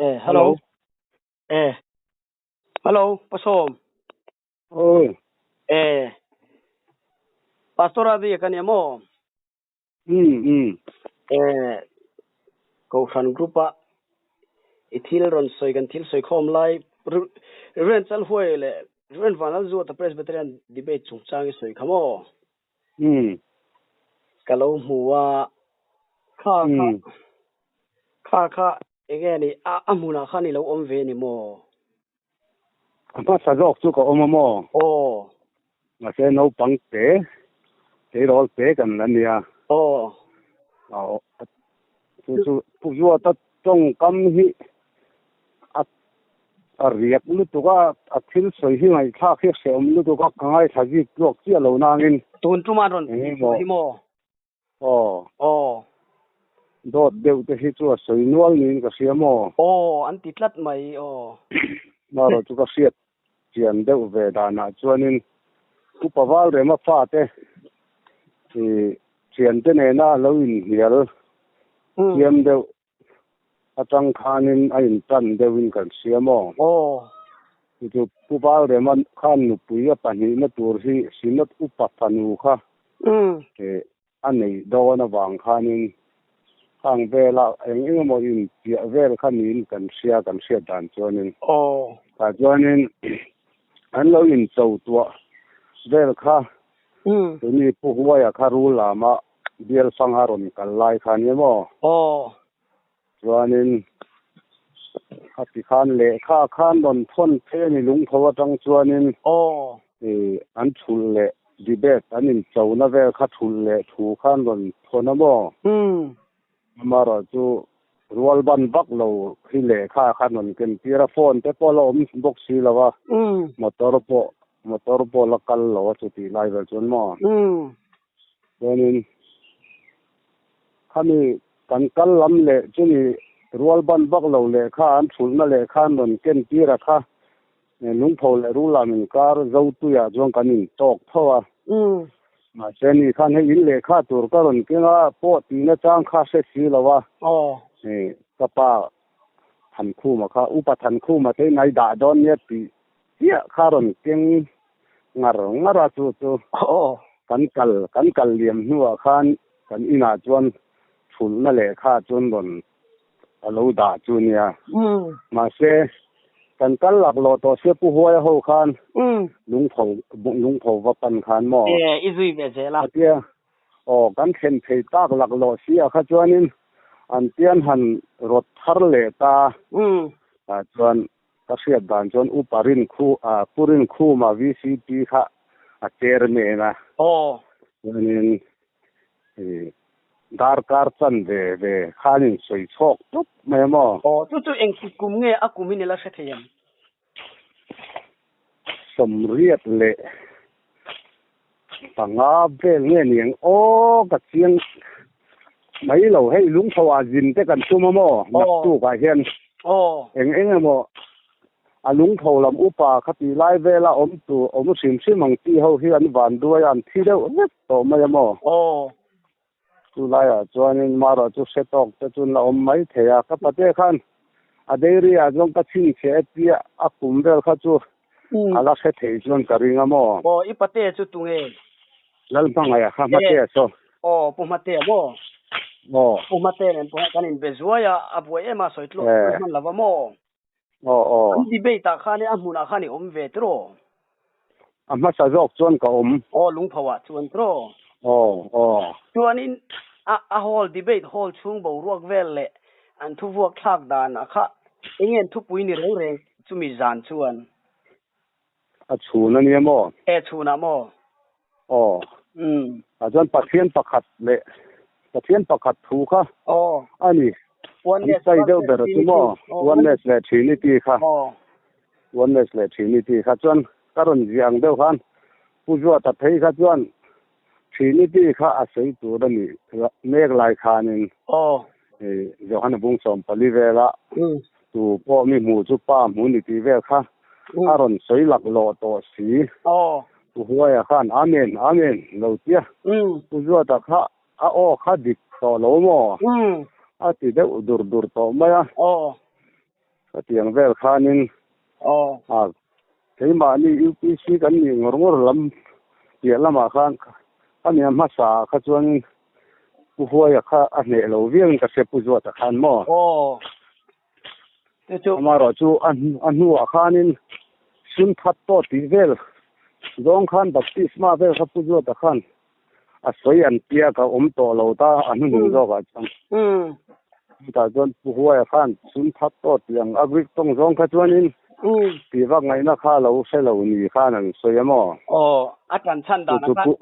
Eh, hello. Eh, hello, Pasom. Oi. Eh, Pastor Adi kan emo. Eh, Kohhran group a i thil rawn sawi kan thil sawi khawm lai Reverend Chalhuai leh Reverend Vanlalzuata Presbyterian debate chungchang i sawi kha maw? Ka lo hmu a, kha kha kha kha enge ni a a hmunah khan i lo awm ve ni maw? A hmasa zawk chu ka awm a maw? Aw. Mahse naupang te, tleirawl te kan la nia. Aw. Aw, chu chu Pu Zuata tawngkam hi a a riak lutuk a, a thil sawi hi ngaihthlak hi hrehawm lutuk a, ka ngaithla zip tluak chiah lo nangin. Tun tum an rawn Engemaw. hi maw? Aw. Aw. Dawt deuh te hi chu a sawi nual niin ka hria maw? Aw, an ti tlat mai, aw. Marawh chu ka hriat chian deuh ve danah chuanin Upa Valrema fate i thiante nena lo inhnial thiam deuh atang khanin a intan deuhin kan hria maw? Aw. Chu chu Pu Valrema khan nupui a pahnihna tur hi Synod Upa fanu kha a nei dawn avang khanin khang vela eng eng emaw inpiah vel kha niin kan hria, kan hriat dan chuanin. Aw. Tah chuanin an lo incho tuah vel kha tuni Pu Huaia kha rul lama bial fanga rawn kal lai kha nia maw? Aw. Chuanin a ti khan lehkha khan rawn thawn phei a ni lungtho atang chuanin Aw. I an thulh leh debate an inchona vel kha thulh leh thu khan rawn thawn a maw? Amaherawh chu rual ban vak lo hi lehkha khan rawn ken tir a, phone te pawh la awm bawk si lo a, motor pawh motor pawh la kal lo a chutih lai vel chuan maw? Chuanin Khami kan kal lam leh chumi rual ban vak lo lehkha an thulhna lehkha an rawn ken tir a kha lungpho leh rulam inkar Zotuiah chuan kan intawk tho a. Mahse ni khan hei in lehkha tur ka rawn keng a, pawh tihna chang kha hre si lo a. Ka pa Thankhuma kha Upa Thankhuma te in ai dah dawn nia tih chiah kha rawn keng ngar ngar a chu chu kan kal kan kal liam hnuah khan kan inah chuan thulhna lehkha chuan rawn a lo dah chu nia. Mahse kan kal laklawh tawh sia Pu Huaia ho khan lungpho lungpho va pan khan maw? E i zui ve zel a. Khatia aw kan thlen thei tak laklawh sia kha chuanin an tian han rawt thar leh ta. Tah chuan Ka hriat dan chuan Upa Rinkhu, Pu Rinkhuma VCP kha a chairman a. Aw. Chuanin i darkar chan ve ve khan in sawi chhawk tup mai a maw? Aw, chu chu engtik kum nge a kum in i la hre thei em? 75 vel nge niang aw ka chiang mai lo hei lungtho ah zin te kan tum a maw naktuk ah hian eng eng emaw a lungtho lam upa kha tih lai vela awm tur awm hrim hrim ang chi ho hi an van duai a an thi deuh vek tawh mai a maw chu laiah chuanin marawh chu hre tawk te chu an la awm mai thei a ka pate khan a dairy ah chuan ka chhinchhiah e tia a kum vel kha chu a la hre thei chuan ka ring a maw. Aw i pate chu tunge? Lalhmangaih a kha Hmatea saw. Aw Pu Hmatea maw? Aw. Pu Hmatea nen pawh kan inbe zuai a, a buai em a sawi tluak tluak hman lo va maw? Aw aw. An debate ah khan a hmunah khan i awm ve tiraw? A hmasa zawk chuan ka awm. Aw lungpho ah chuan tiraw? Aw aw. Chuanin a a hall debate hall chhung boruak vel leh an thuvuak thlak dan a kha enge an thupui ni reng reng chumi zan chuan? A chhun a nia maw? E chhunah maw? Aw. Umm. Tah chuan Pathian pakhat leh Pathian pakhat thu kha Aw. a ni. Oneness An chai deuh ber chu maw? Oneness leh Trinity kha. Aw. Oneness leh Trinity kha chuan ka rawn ziah ang deuh khan Pu Zuata phei kha chuan Trinity kha a sawi tur a nih mek lai khanin Aw. Johana bung 14 vela tu pawh mi hmuh chu pa hmu ni tih vel kha a rawn sawi laklawh tawh si. Aw. Pu Huaia khan Amen, Amen lo tia. Pu Zuata kha a aw kha dik tawh lo maw? A ti deuh dur dur tawh mai a. Aw. Khatiang vel khanin a keimahni UPC kan nih ngawr ngawr lam piah lamah khan khami a hmasa ah kha chuanin Pu Huaia kha a hneh lo viauin ka hria Pu Zuata khan maw? Amaherawh chu a hnuah khanin sun that tawh tih vel zawng khan baptisma vel kha Pu Zuata khan a sawi an tia ka awm tawh lo ta a hnuhnung zawkah chuan. Chutah chuan Pu Huaia khan sun that tawh tih ang a Greek tawng zawng kha chuanin tih vak ngaihna kha lo hre lo ni khan an sawi a maw? Aw, a tan chhan dan a khan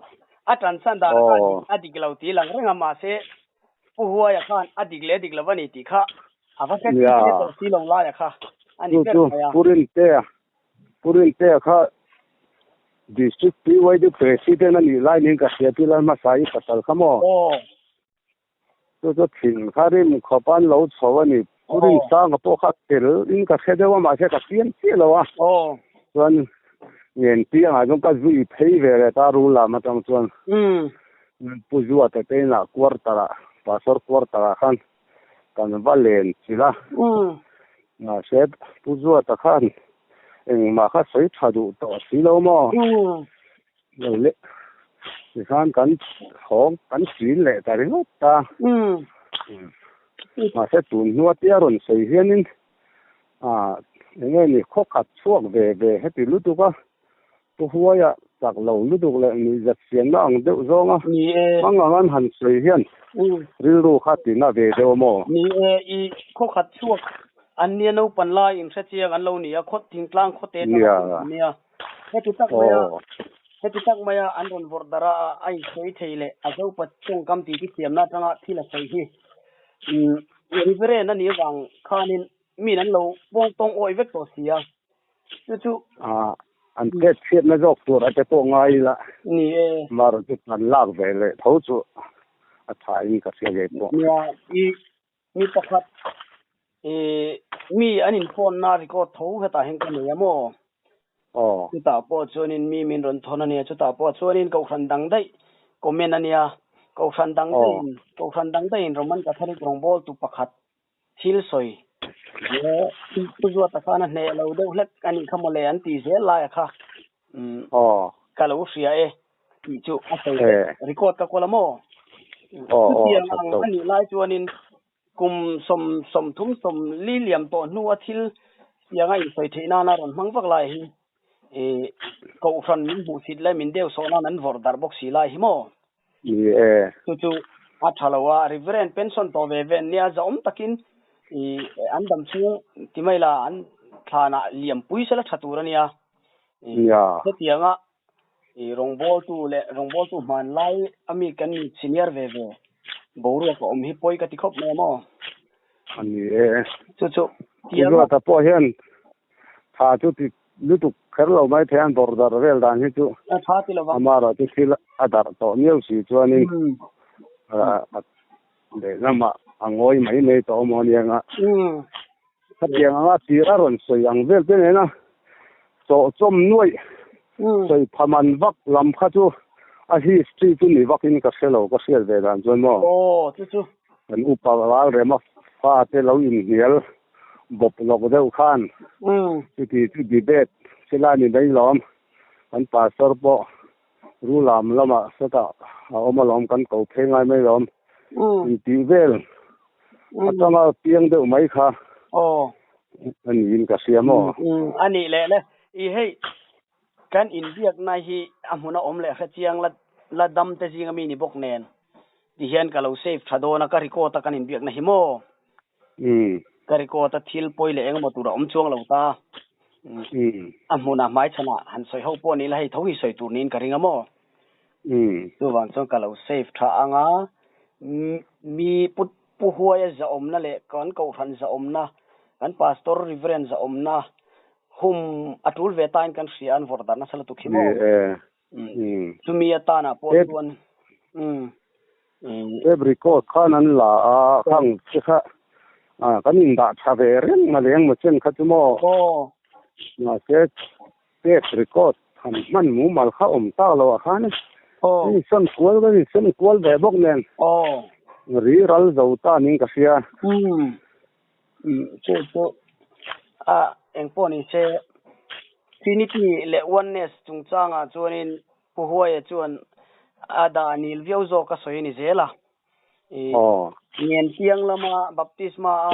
a tan chhan dan a khan a dik lo tih lang reng a mahse Pu Huaia khan a dik leh dik lo a ni tih kha a va hre chiang tawh si lo laia kha a ni ber mai a. Pu Rintea, Pu Rintea kha District PYD President a nih lai niin ka hria tih lai hmasa i pasal kha maw? Aw. Chu chu thin kha rim khawp an lo chho a ni. Pu Rinsanga pawh kha tel in ka hre deuh a mahse ka fiam chiah lo a. Aw. Chuan Ngenpiangah chuan ka zui phei ve leh ta rul lam atang chuan. Pu Zuata te inah quarter ah, Pastor quarter ah khan kan va len chilh a. Mahse Pu Zuata khan engmah kha sawi tha duh tawh si lo maw? Lo le tikhan kan thawng kan chin leh ta ringawt ta. Mahse tun hnua tia rawn sawi hianin eng nge ni khaw khat chhuak ve ve heti lutuk a. Pu Huaia chak lo lutuk leh nuihzat siamna ang deuh zawnga hmang ang an han sawi hian rilru kha tina ve deuh a maw? Ni e, i khaw khat chhuak an nia naupan lai inhre chiang an lo ni a, khaw thingtlang khaw te tang an nia. Heti tak maia heti tak maia an rawn vawrh darh a, a insawi thei leh a zopa tawngkam titi thiamna atanga thil a sawi hi Reverend a nih avang khanin min an lo pawng tawng awih vek tawh si a. Chu chu. Ah, an chet chhiatna zawk tur a te pawh ngai ila. Ni e. Mar chu kan lak ve leh tho chu a tha in ka hria ngei pawh. Nia, i mi pakhat i mi an in phone na record tho hetah hian ka nei a maw? Aw. Chutah pawh chuanin mi min rawn thawn a nia, chutah pawh chuanin kohhran dang daih comment a nia, kohhran dang daihin kohhran dang daihin Roman Catholic rawngbawltu pakhat Thil sawi leh Pu Zuata khan a hneh lo deuh hlek a nih kha mawle an ti zel lai a kha. Aw. Ka lo hria e tih chu a sawi vek. Record ka kawl a maw? Aw, aw, Chutiang ang a nih lai chuanin kum sawm sawmthum sawm li liam tawh hnu a thil tianga insawi theih nana rawn hmang vak lai hi Kohhran min hmuhsit leh min deuh sawh nan an vawrh darh bawk si lai hi maw? Ni e. Chu chu a tha lo a, Reverend pension tawh ve ve an nia, zahawm takin i an dam chhung ti mai la an thlanah liam pui sela tha tur a nia. Nia. Hetianga i rawngbawltu leh rawngbawltu hmanlai a mi kan senior ve ve boruak a awm hi pawi ka ti khawp mai a maw? A ni e. Chu chu tianga. Ruata pawh hian Tha chu ti lutuk kher lo mai thei an bawrh darh vel dan hi chu A tha ti lo va. Amaherawh chu thil a darh tawh miau si chuanin lehlamah a ngawi mai mai tawh awm ania nga. Khatiang anga tir a rawn sawi ang vel te nena chawh chawm nuaih sawi pha man vak lam kha chu a history chu ni vakin ka hre lo ka hriat ve dan chuan maw. Aw chu chu. Kan upa ralrema fate lo inhnial bawp lawk deuh khan chuti chu debate chila ni mai lawm kan pastor pawh Rulam lamah sawtah a awm alawm kan ko phei ngai mai lawm intih vel atanga piang deuh mai kha a niin ka hria maw? A nih leh le i hei kan inbiakna hi a hmun a awm leh hrechiang la la dam te zinga mi ni bawk nen tihian ka lo save tha dawn a ka record a kan inbiakna hi maw? Ka record a thil pawi leh engemaw tur a awm chuang lo ta. A hmunah hmaichhanah han sawi ho pawh ni ila hei tho hi sawi tur niin ka ring a maw? Chuvang chuan ka lo save tha ang a, mi pu pu Huaia zahawmna leh kan kohhran zahawmna, kan pastor reverend zahawmna hum a tul ve tain kan hria an vawrh darh nasa lutuk hi maw? Chumi atana pawh chuan Tape record khan an la a, khang te kha kan indah tha ve reng a leng maw chen kha chu maw? Mahse tape record han hman mumal kha awm tak lo ah khan kan insawn kual kan insawn kual ve bawk nen ri ral zo ta niin ka hria. Chu chu. A engpawh ni se Trinity leh Oneness chungchangah chuanin Pu Huaia chuan a dah nil viau zawk a sawi a ni zel a. Ngen piang lama baptisma a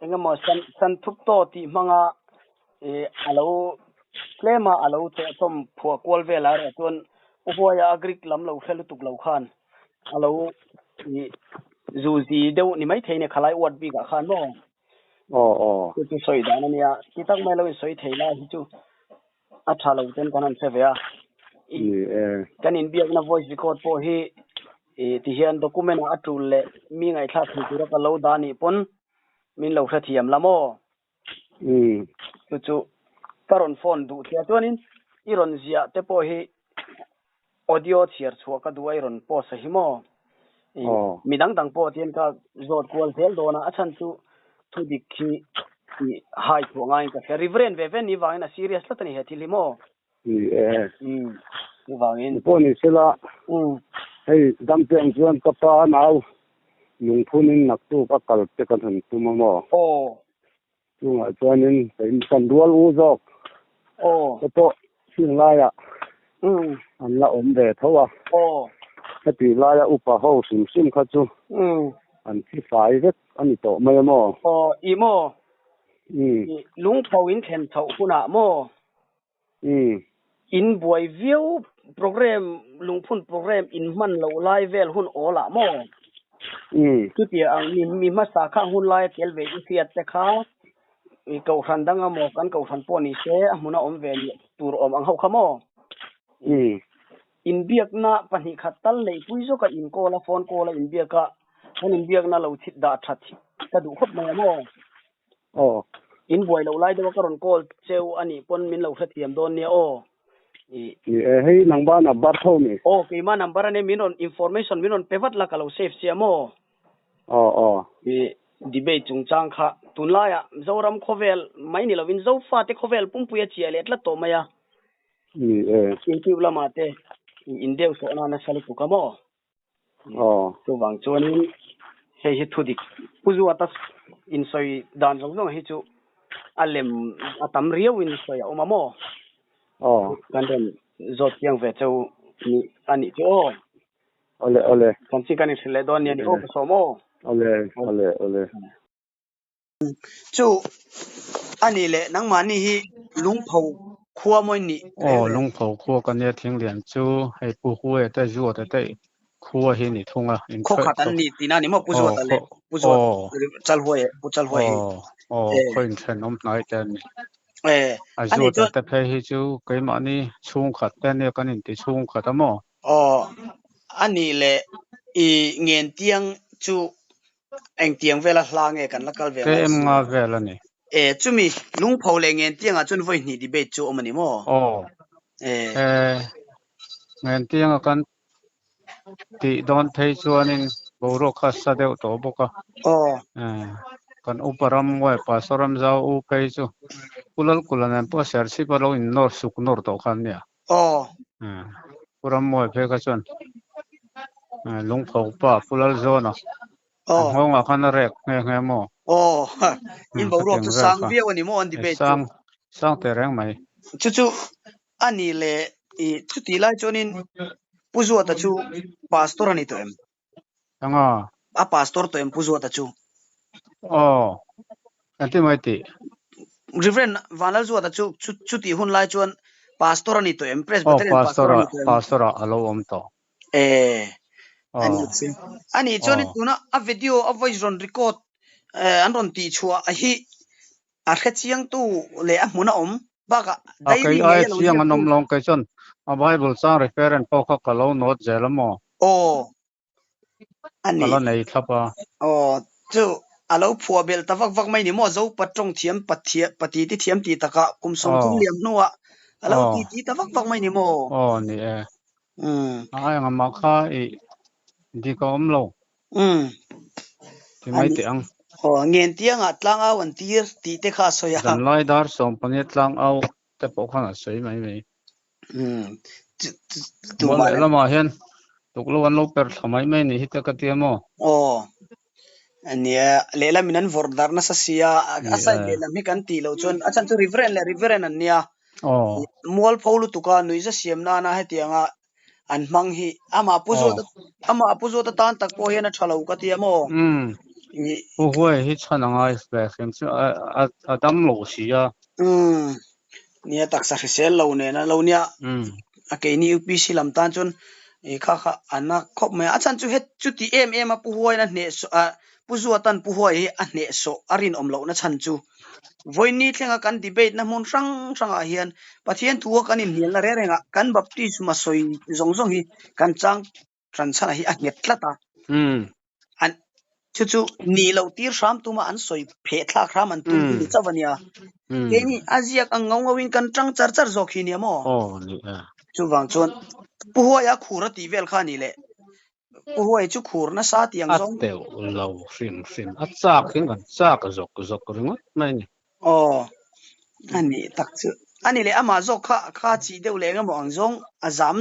engemaw san thup tawh tih hmanga a lo tlema a lo chawhchawm phuah kual velah erawh chuan Pu Huaia a Greek lam lo hre lutuk lo khan a lo zuzi deuh ni maithei nia khalai uat bikah khan maw? Aw aw. Chu chu sawi dan a nia. Ti tak mai lo in sawi thei lai hi chu a tha lo ten kan han hre ve a. Kan inbiakna voice record pawh hi ti hian document ah a tul leh mi ngaihthlak thei tura ka lo dah nih pawn min lo hrethiam la maw? Chu chu ka rawn phone duh thia chuanin i rawn ziah te pawh hi audio chhiar chhuah ka duh a i rawn post a hi maw? Mi dang dang pawh tihian ka zawt kual zel dawn a, a chhan chu thu dik hi i hai chhuah ngaiin ka hria. Reverend ve ve ni vangin a serious tlat a ni he thil hi maw? Ni e. Chuvangin. Ni pawh ni sela, hei damte ang chuan ka pa nau lungphunin naktuk a kal te kan han tum a maw? Aw. Chungah chuanin kan rual u zawk te pawh chhing laiah an la awm ve tho a. Heti laia upa ho hrim hrim kha chu an thi fai vek a ni tawh mai a maw? Aw, i maw? Lungpho in thlen chhoh hunah maw? In buai viau program lungphun program in hman loh lai vel hun awl ah maw? Chutia ang mi mi hmasa khang hun laia tel ve i hriat te kha i kohhran dang a maw kan kohhran pawh ni se a hmuna awm ve nih tur awm ang ho kha maw? Inbiakna pahnih khat tal neihpui zawk a in call a phone call a inbiak a kan inbiakna lo chhit dah that ka duh khawp mai a maw? Aw. In buai loh lai deuh a ka rawn call cheu a nih pawn min lo hrethiam dawn nia aw. Ni e, hei nangba number tho mi. Aw, keima number a nia min rawn information min rawn pe vat la ka lo save sia maw. Aw aw. I debate chungchang kha tunlaiah Zoram khawvel mai ni lovin Zofate khawvel pumpui a chiah leh tlat tawh mai a. Ni e. YouTube lamah te in deuh sawh nana nasa lutuk a maw. Aw. Chuvang chuanin hei hi thu dik Pu Zuata insawi dan zawng zawng hi chu a lem a tam riau in sawi a awm a maw? Aw. Kan rawn zawt chiang ve cheu ni a nih chu aw. Awle awle. Kan chi kan inhrilh leh dawn nia ni aw ka sawm aw. Awle awle awle. Chu a nih leh nangmahni hi Lungpho khua mawi nih reng Aw, reng. Lungpho khua ka nia Thinglian chu hei Pu Huaia te Zuata te khua hi ni thung a, in Khaw khat an ni tihna ni maw Pu Aw, Zuata leh khaw Pu Zuat aw. Chalhuaia Pu Chalhuaia hi. Aw, aw, Eh. khaw inthenawm hnai te an ni. Eh, A a nih Zuata chuan te phei hi chu keimahni chhungkhat te nia kan inti chhungkhat a maw? Aw, a nih leh i Ngentiang chu Engtiang vela hla nge kan la kal ve ngai KM si nga lo. vel a ni. E, chumi Lungpho leh Ngentiangah chuan vawi hnih debate chu awm a ni maw? Aw. E. E, Ngentianga kan tih dawn phei chuanin boruak kha a sa deuh tawh bawk a. Aw. E, kan upa ram uai Pastor Ramzau u phei chu Pu Lalkula nen pawh Serchhip a lo innawr suk nawr tawh kha an nia. Aw. E, Pu Rammuai phei kha chuan Lungpho pa Pu Lalzawna a nghawngah khan a rek nghe nghe maw? Aw, in boruak chu sang viau a ni maw an debate chu? Sang, sang teh reng mai. Chu chu a ni le i chutih lai chuanin Pu Zuata chu pastor a ni tawh em? Anga? A pastor tawh em Pu Zuata chu? Aw, engtin mai tih? Reverend Vanlalzuata chu chutih hun lai chuan pastor a ni tawh em? Aw, Presbyterian pastor pastor a ah, ni tawh em? pastor ah a lo awm tawh. Eh, a Aw. ni chu. A nih chuan Aw. tuna a video a voice rawn record an rawn tih chhuah hi a hre chiangtu leh a hmun a awm bakah A diary kei ngei ai a lo chiang ziak an tu. awm lo kei chuan a Bible chang reference pawh kha ka lo note zel a maw? Aw. A Ka ni. la nei thlap a. Aw, chu a lo phuah belh ta vak vak mai ni maw? Zopa tawng thiam pathia pati ti thiam tih takah kum 30 Aw. liam hnuah a lo Aw. ti ti ta vak vak mai ni maw? Aw, ni e. Umm. A ai ang amah kha i dik a awm lo. Umm. Ti A mai ni. teh ang. Aw, Ngentiangah tlangau an tir tih te kha a sawi a. Zanlai dar 15 tlangau te pawh khan a sawi mai mai. Umm. Mual Tumah leh lamah hian tuklo an lo per thla mai mai ni hi te ka ti a maw? Aw. Ania lehlam in an vawrh darh nasa sia a side lehlam hi kan tih loh chuan a chhan chu reverend leh reverend an nia. Mualpho lutuka nuihza siam nana hetianga an hmang hi amah pu zawt amah pu zawt atan tak pawh hian a tha lo ka ti a maw? Pu Huai hi chhan a ngai ve hrim chu a dam lo si a. Nia taksa hrisel lo nen a lo nia. A keini UPC lam tan chuan kha kha an a khawp mai a. A chhan chu het chuti em em a Pu Huaiin a hnehsawh a Pu Zuatan Pu Huai hi a hnehsawh a rinawm lohna chhan chu vawiin thlenga kan debate na hmun hrang hrangah hian Pathian thu a kan inhnialna reng rengah kan baptisma sawi zawng zawng hi kan chang ran chhanah hi a nghet tlat a. An chu chu ni loh tir hram tuma an sawi pheh thlak hram an tum hi ni chauh a nia. Keini a ziak ang ngau ngauin kan tang char char zawk hi nia maw? Chuvang chuan Pu Huaia khur a tih vel kha a ni leh. Pu Huai chu khur nasa tih ang zawng. A teuh lo hrim hrim. A chak hian kan chak zawk zawk ringawt mai a ni. Aw, a ni tak chu. A ni leh amah zawk kha kha chih deuh leh engemaw ang zawng a zam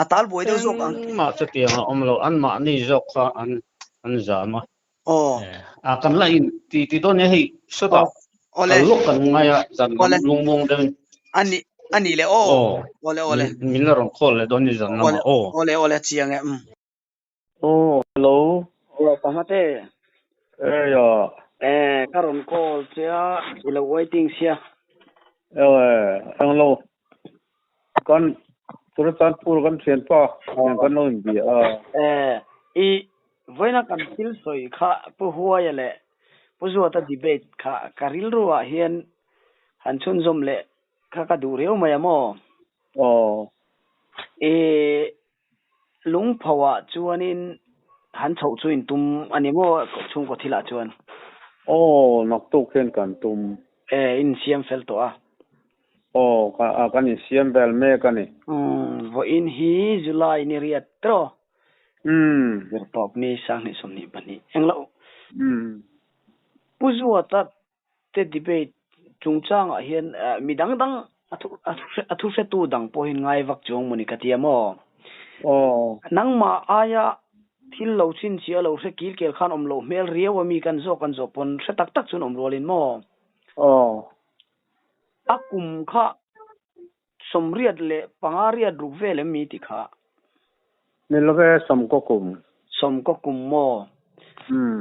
a tal buai deuh zawk ang. Engmah chutiang a awm lo, anmahni zawk kha an an zam a. Aw. A kan la in ti ti dawn nia hei sawtah kal lawk kan ngai a zan lam lungmuang deuh in. A ni a ni leh aw. Awle awle. Min la rawn call leh dawn ni zan lamah aw. Awle awle chiang e um. Aw hello. Aw pahmate. Ei a. Eh ka rawn call che a i lo waiting sia. Ewe englo kan Churachandpur kan thianpa nen kan lo inbia a. Eh i Vawiina kan thil sawi kha Pu Huaia leh Pu Zuata debate kha ka rilru ah hian han chhunzawm leh kha ka duh riau mai a maw? Aw. I lungpho ah chuanin han chhoh chu in tum a ni maw chhungkaw thil ah chuan? Aw, naktuk hian kan tum. E, in siam fel tawh a. Aw, kan insiam vel mek a ni. Umm, vawiin hi July ni riat tawh. Umm. Zirtawp ni 2022. Englo. Umm. Pu Zuata te debate chungchangah hian mi dang dang a thu hretu dang pawhin ngai vak chuang mawni ka ti a maw? Aw. Nangmah aia thil lo chhinchhiah lo hre kil kel khan awm loh hmel riau a mi kan zawk kan zawh pawn hre tak tak chuan awm rualin maw? Aw. A kum kha 85 riat ruk vel em mi ti kha? Ni love sawmkaw kum. Sawmkaw kum maw?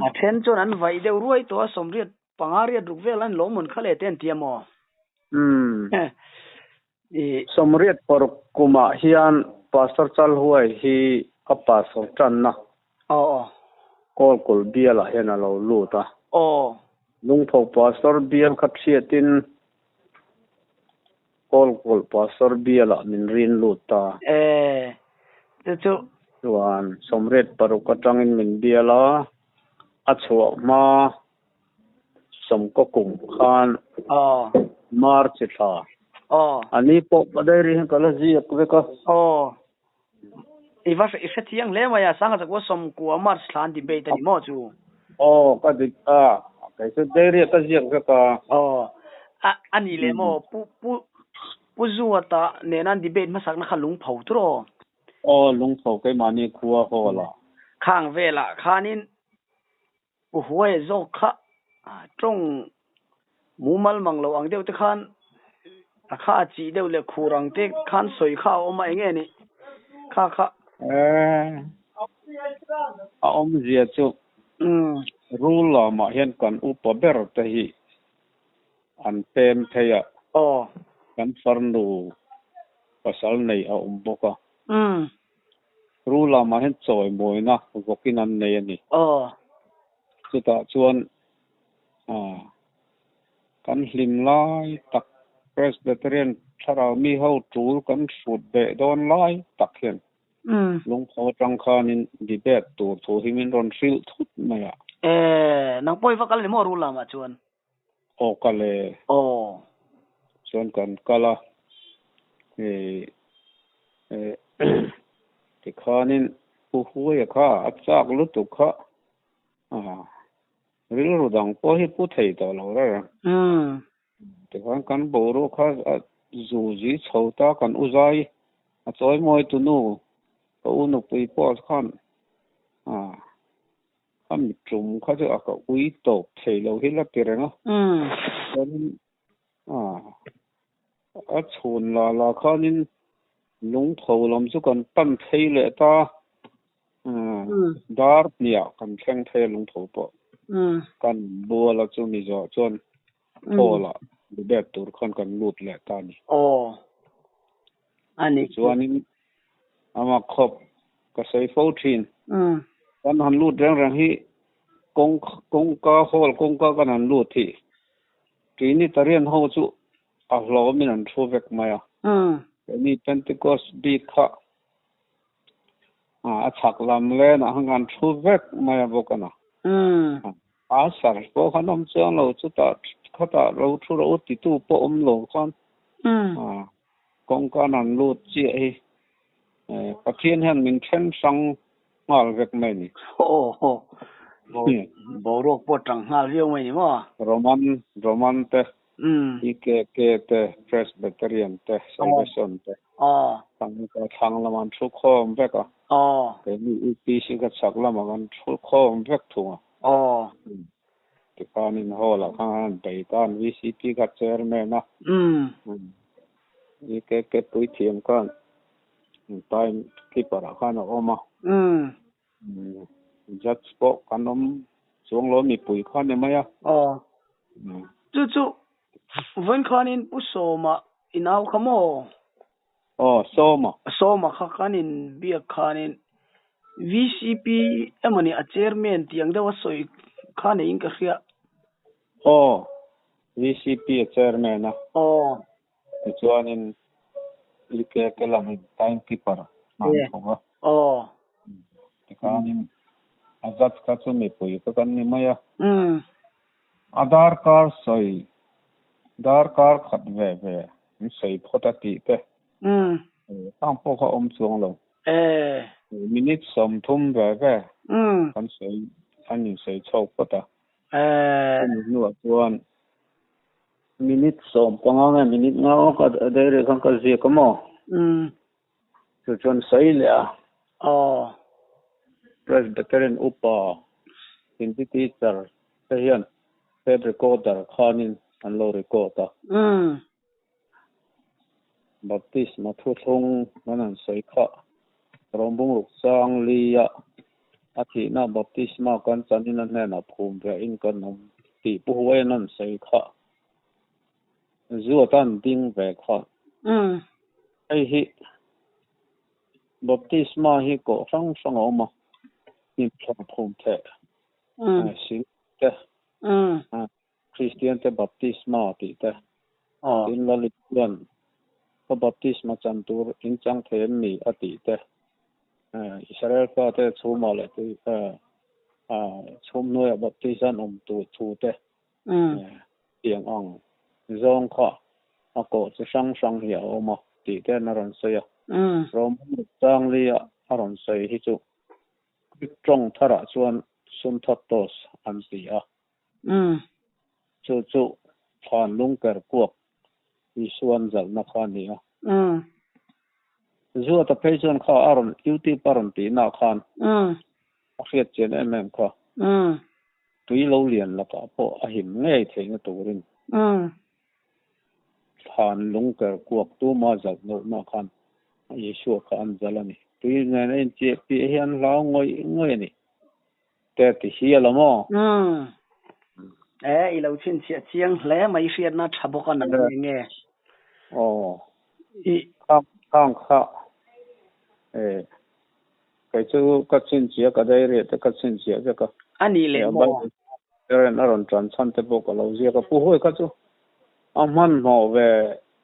A then chuan an vaih deuh ruai tawh a, 85 riat ruk vel an lawm hawn kha leh te an ti a maw? 86 kumah hian Pastor Chalhuai hi a pastor tanna Kawlkulh bialah hian a lo lut a. Lungpho Pastor bial kha thiatin Kawlkulh Pastor bialah min rin lut ta. Chuan 86 atangin min bial a, a chhuah hma 90 kum khan March thla. A ni pawh ka diary hian ka la ziak vek a. I va i hre thiang hle mai a, Sangha Chakua 90 March thla an debate a ni maw chu? Aw, ka dik a, kei chu diary ah ka ziak vek a. Aw, a a ni leh maw, Pu Pu Pu Zuata nena an debate hmasakna kha lungpho tur aw? Aw, lungpho keimahni khua hall ah. Khang velah khanin Pu Huaia zawk kha tawng mumal mang lo ang deuh te khan a kha a chih deuh leh khur ang te khan sawi kha a awm a, enge ni kha kha? A awmzia chu rul lamah hian kan upa ber te hi an pem phei a, kan farnu pasal nei a awm bawk a. Ru lamah hian chawimawina vawkin an nei a ni. Chutah chuan kan hlim lai tak Presbyterian thlarau mi ho tul kan hrut beh dawn lai tak hian lungpho atang khanin debate tur thu hi min rawn hrilh thut mai a. E, nang pawh i va kal a ni maw ru lamah chuan? Aw kal e. Aw. Chuan kan kal a, tikhanin Pu Huaia kha a chak lutuk kha rilru dang pawh hi pu thei tawh lo reng reng. Tikhan kan boruak kha a zu zi chho ta kan u zai a chawi mawi tunu ka u nupui pawh khan. Khami tum kha chu a ka ui tawp thei lo hi la ti reng a. Chuanin a chhun la la khanin lungpho lam chu kan pan phei leh ta. Dar hniah kan thleng phei a lungpho pawh. Kan bual a chumi zawh chuan hall ah debate tur khan kan lut leh ta a ni. Aw a ni. Chuanin ama khawp ka sawi fo thin. Kan han lut reng reng hi kawng kawngka hall kawngka kan han lut hi Trinitarian ho chu a hlawmin an thu vek mai a. Keini Pentecost bik kha a chhak lam lenah khan kan thu vek mai a bawk a na. A sar pawh khan awm chiang lo, chutah khatah lo thu rawh u titu pawh awm lo khan kawngka an lut chiah hi Pathian hian min then hrang nghal vek mai a ni. Aw aw, boruak pawh tang nghal viau mai a ni maw? Roman, Roman te, EKK te, Presbyterian te, Salvation te, thlang thlang lamah an thu khawm vek a, keini UPC kha chhak lamah kan thu khawm vek thung a. Tikhanin hall ah khan an bei ta an VCP kha chairman a, EKK puithiam khan time keeper ah khan a awm a, judge pawh kan awm chuang lo mipui kha ni mai a. Chu chu vawiin khanin Pu Sawma i nau kha maw? Aw, Sawma. Sawma kha kan in biak khanin VCP emawni a chairman tih ang deuha sawi kha neiin ka hria. Aw, VCP a chairman a. Aw. Tichuanin EKK lamin time keeper an thawk a. Aw. Tikhanin a judge kha chu mipui kha kan ni mai a. A darkar sawi, darkar khat ve ve an sawi phawt a tih te khang pawh kha awm chuang lo. Minute 30 ve ve kan sawi, an insawi chho phawt a. Chumi hnuah chuan minute 15 nge minute nga awk a dairy khan ka ziak a maw? Chu chuan sawi leh a. Presbyterian upa Hindi teacher te hian tape recorder khanin an lo record a. Baptisma thuthlung an han sawi kha Rawmbung ruk chang lia a thihna baptisma kan chanin a hnenah phum ve in kan awm tih Pu Huaian an sawi kha. Zuat an ding ve kha. Hei hi Baptisma hi kawh hrang hrang a awm a, hlimthlawng phum theh sil te, Kristian te baptisma tih te, tin Lalit chuan ka baptisma chan tur in chang thei em mi a tih te, Israel fate chhumah leh chhum hnuaiah baptism an awm tur thu te, Tiang ang zawng kha a kawh chi hrang hrang hi a awm a tih te an a rawn sawi a. Rawmhmun Changlia a rawn sawi hi chu Greek tawng tharah chuan Sunthottos an ti a. Chu chu thlan lungker kuak Isuan zalhna kha a ni a. Zuata phei chuan kha a rawn YouTube a rawn tihna khan a hriat chian em em kha. Tui lo lian lakah pawh a him ngei theihna turin thlan lungker kuak tuma zalh lohna khan Isua kha an zalh a ni. Tui nen a inchiah piah hi an hlau ngawih ngawih a ni. Te ti hial a maw? E, i lo chhinchhiah chiang hle mai hriatna tha bawk a nang nge nge. Aw. I khang khang kha e Kei chu ka chhinchhiah ka dairy te ka chhinchhiah vek a. A nih leh maw? Bible a rawn tan chhan te pawh ka lo ziak a. Pu Huai kha chu a hmanhmawh ve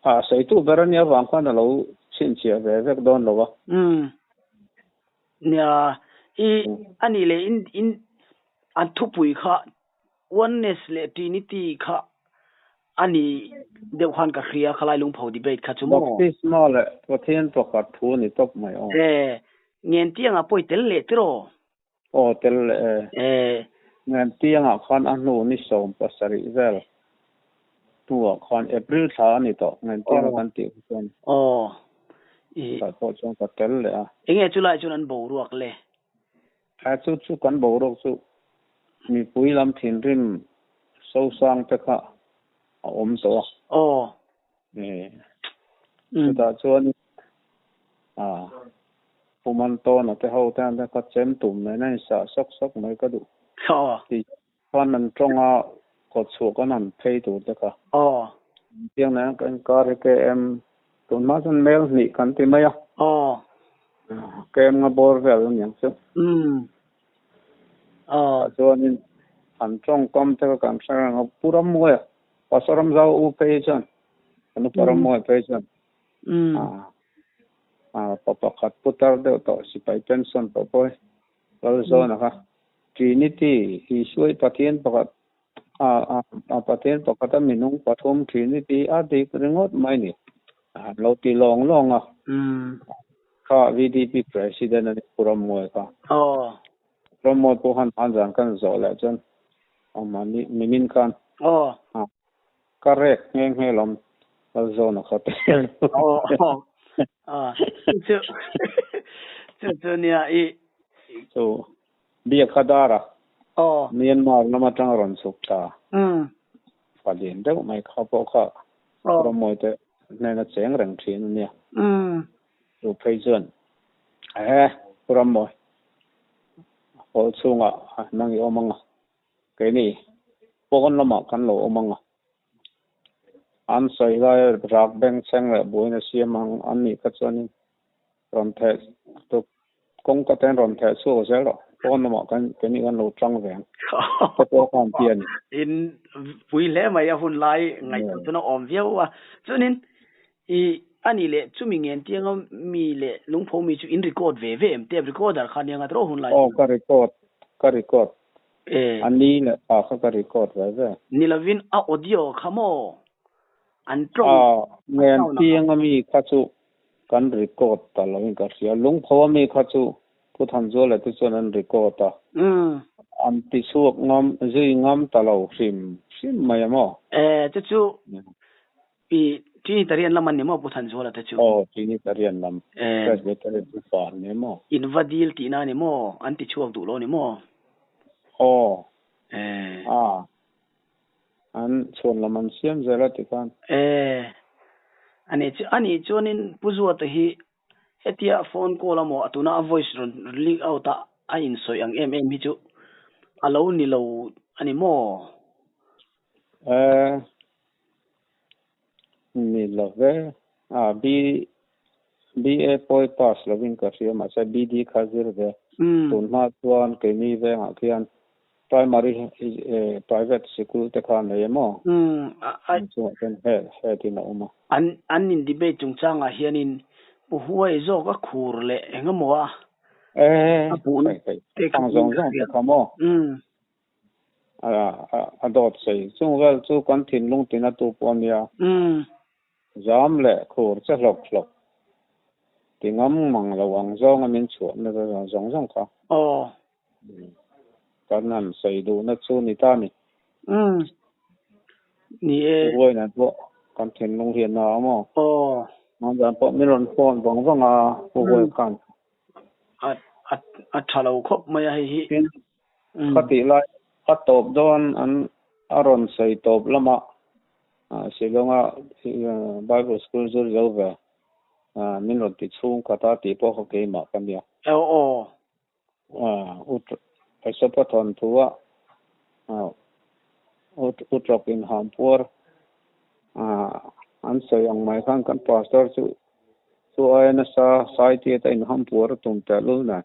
a sawitu ber a nia vang khan a lo chhinchhiah ve vek dawn lo a. Umm. Nia, i a nih leh in in an thupui kha Oneness leh Trinity kha a ni deuh khan ka hria khalai lungpho debate kha chu maw? Baptisma leh Pathian pakhat thu a ni tawp mai aw. E, Ngentiangah pawh i tel leh tiraw? Aw tel leh e. E. Ngentiangah khan a hnu ni 17 vel hnuah khan April thla a ni tawh Ngentianga kan tih kha chuan. Aw. I. Tah pawh chuan ka tel leh a. Enge chulai chuan an boruak le? A chu chu kan boruak chu. Mipui lam thinrim sosang te kha a awm tawh a. Aw. Chutah chuan Pu Mantawna te ho te an te kha chem tum nen a insah sawk sawk mai ka duh. Aw. Ti khan an tawng a kawtchhuah kan han phei tur te kha. Aw. Tiang nen kan inkar hi KM tun hma chuan mel hnih kan ti mai a. Aw. KM nga bawr vel a niang chu. Aw. Tah chuanin an tawngkam te kha kan hre reng a, Pu Rammuaia, Pastor Ramzau u phei hi chuan, kan upa Rammuaia phei chuan pa pakhat putar deuh tawh sipai pension tawh pawh hi Lalzawna kha Trinity, Isua i Pathian pakhat, Pathian pakhata minung pathum Trinity a dik ringawt mai ni. An lo ti lawng lawng a. Kha VDP President a ni Pu Rammuaia kha. Aw. Rammuaia pawh khan hman zan kan zawh leh chuan mahni mimin khan. Aw. Ka rek nghe nghe lawm Lalzawna kha te. Aw. Aw. Chu chu chu nia i. Chu Biakha dara. Aw. Myanmar lam atanga rawn chhuk ta. Palian deuh mai kha pawh kha Rammuaia te hnena cheng reng thin a nia. Chu phei chuan e Pu Rammawi hall chhungah nang i awm ang a, keini pawn lamah kan lo awm ang a. An sawi lai rak bengchheng leh buaina siam ang an nih kha chuanin rawn theh tuk kawngka te an rawn theh chhuak zel rawh. Pawn lamah kan keini kan lo tang ve ang. Te pawh kha an ti a ni. In pui hle mai a hun lai ngaihtuah chuan a awm viau a. Chuanin i ani leh chumi ngen tianga mi leh lungpho mi chu in record ve ve em? Tape recorder kha nia ngat rawh hun lai Aw ka record ka record. E. A ni leh pa kha ka record ve ve. Ni lovin a audio kha maw? An tawng A ngen tianga mi kha chu kan record ta lovin ka hria. Lungpho ami kha chu Pu Thanzuala te chuan an record a. An ti chhuak ngam, zui ngam ta lo hrim hrim mai a maw? E, chu chu i Trinitarian lam an ni maw Pu Thanzuala te chu? Aw, Trinitarian lam. Presbyterian upa an ni maw? In va dil tihna a ni maw? An ti chhuak duh lo a ni maw? Aw. E. A. An chhuan lam an siam zel a ti khan. E, ani chu ani chuanin Pu Zuata hi hetia phone call a maw a tuna a voice rawn leak out a a insawi ang em em hi chu a lo ni lo a ni maw? E, ni lo ve. A, B, BA pawi pass lovin ka hria mahse BD kha zir ve. Tun hma chuan keini vengah khian Primary private sikul te kha nei em aw? An chungah chuan head head in a awm a. An an in debate chungchangah hianin Pu Huai zawk a khur leh eng emaw a Eh, a puhna hei hei te kha ang zawng zawng te kha maw? A a dawt sei chung vel chu kan thinlung tina tu pawh a nia. Zam leh khur che hlawk hlawk ti ngam mang lo ang zawnga min chhuahna zawng zawng kha. Aw. Kan han sawi duhna chu ni ta ni. Umm. Ni e. Vawiinah pawh kan thinlung hian a awm aw. Aw. Hmanzan pawh min rawn phone vang vang a Pu Huai khan. A a a tha lo khawp mai a hei hi. Tin, khatih lai a tawp dawn an a rawn sawi tawp lamah Shillong-a Bible School zir zo ve min rawn ti chhung khat a tih pawh kha keimah ka nia. Aw aw. Esopa thawnthu a u tawk in hampuar an sawi ang mai khan kan pastor chu chu aia nasa sai tiat a in hampuar a tum teh lul nen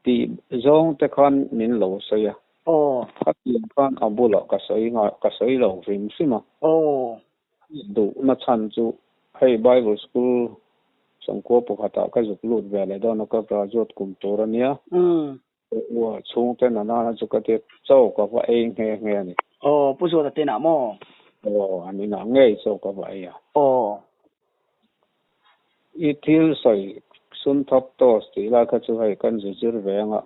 tih zawng te khan min lo sawi a. Khatiang khan a bulah ka sawi ngai ka sawi lo hrim hrim a. Duhna chhan chu hei Bible School sawmkua pakhatah ka zuk lut ve leh dawn a, ka graduate kum tur a nia. Ua chhungte nana chu ka ti chaw ka va ei nghe nghe a ni. Aw, Pu Zuata te inah maw? Aw, an inah ngei chaw ka va ei a. Aw. I thil sawi sun thawk toss tih lai kha chu hei kan zu zir ve anga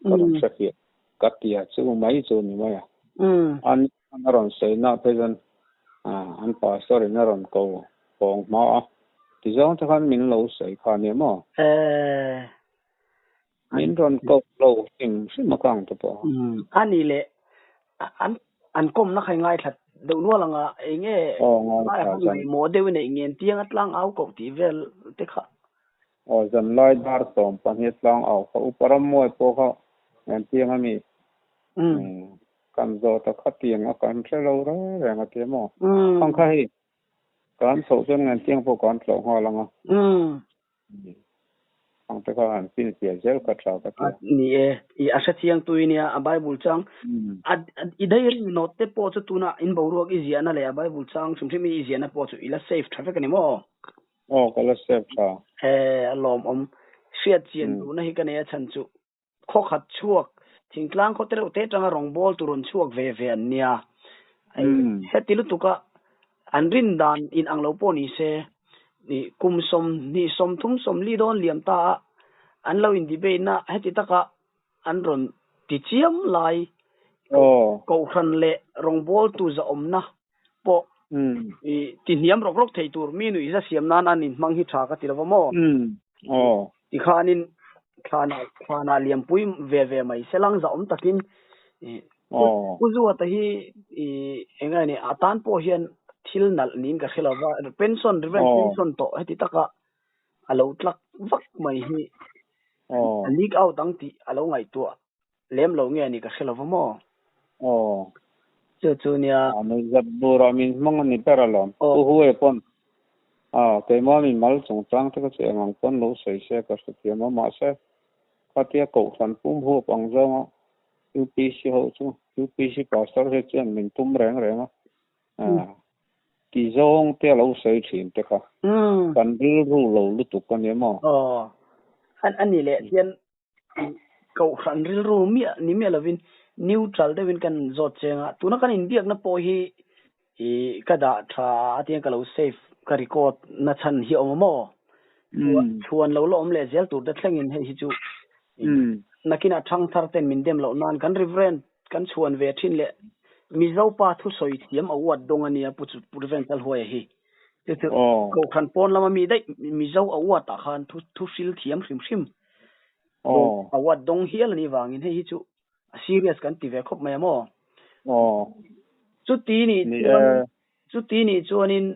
ka rawn hrefiah ka tia chu mai chu ni mai a. An a rawn sawi na phei chuan an pastor in a rawn ko pawng hma a, tizawng te khan min lo sawi kha nia maw? Eh. Min rawn ko lo hrim hrim a kang te pawh. Ani leh an an kawmna kha i ngaithla deuh nual anga eng nge lai kha ngaihmawh deuh i neih ngen tiang a tlang au koh tih vel te kha. Aw zanlai dar 12 tlang au kha upa rammawi pawh kha ngen tiang a mi. Kan zawt a khatiang a kan hre lo reng reng a ti maw. Khang kha hei kan chhoh chuan ngen tiang pawh kan tlawh nghal ang a. Khang te kha han finfiah zel ka tha ka ti a. Ni e, i a hrethiang tui nia a Bible chang. I diary note te pawh chu tuna in boruak i ziahna leh a Bible chang hrim hrim i ziahna pawh chu i la save tha vek a ni maw? Aw, ka la save tha. E, a lawmawm. Hriat chian duhna hi ka nei a chhan chu khaw khat chhuak, thingtlang khaw te reuh te atanga rawngbawl tur rawn chhuak ve ve an nia. Heti lutuka an rin dan in ang lo pawh ni se, kum 20 30 40 dawn liam ta a, an lo in debate na heti taka an rawn ti chiam lai kohhran leh rawngbawl tu zahawmna pawh ti hniam rawk rawk thei tur mi nuih za siam nan an inhmang hi tha ka ti lova maw? Tikhanin thlanah thlanah liampui ve ve mai se lang zahawm takin Pu Zuata hi eng nge ni a tan pawh hian thil nalh niin ka hre lova pension revenge pension tawh heti taka a lo tlak vak mai hi a leak out ang tih a lo ngaihtuah lem lo nge ni ka hre lova maw? Aw. Chu chu nia. A nuihzat bur ah min hmang a ni ber alawm. Pu Huai pawn a keimah min mal chungchang te ka chu eng ang pawn lo sawi se ka hrethiam a mahse khatia kohhran pum huap ang zawnga UPC ho chu UPC pastor hi chuan min tum reng reng a ti zawng te a lo sawi thin te kha kan rilru lo lutuk a nia maw? Aw. A ni leh hian Kohhran rilru miah ni miah lovin neutral deuhin kan zawt cheng a, tuna kan inbiakna pawh hi ih ka dah tha a tiang ka lo save ka record na chhan hi a awm a maw? Chhuan lo la awm leh zel tur te thlengin hei hi chu nakinah thangthar ten min dem loh nan kan Reverend kan chhuan ve thin leh Mizo pa thusawi thiam a uat dawng a nia Pu Reverend Chalhuaia hi. Chu chu Kohhran pawn lama mi daih Mizo a uat ah khan thu hril thiam hrim hrim a uat dawng hial a nih vangin hei hi chu a serious kan ti ve khawp mai a maw? Chuti nih chuan chuti nih chuanin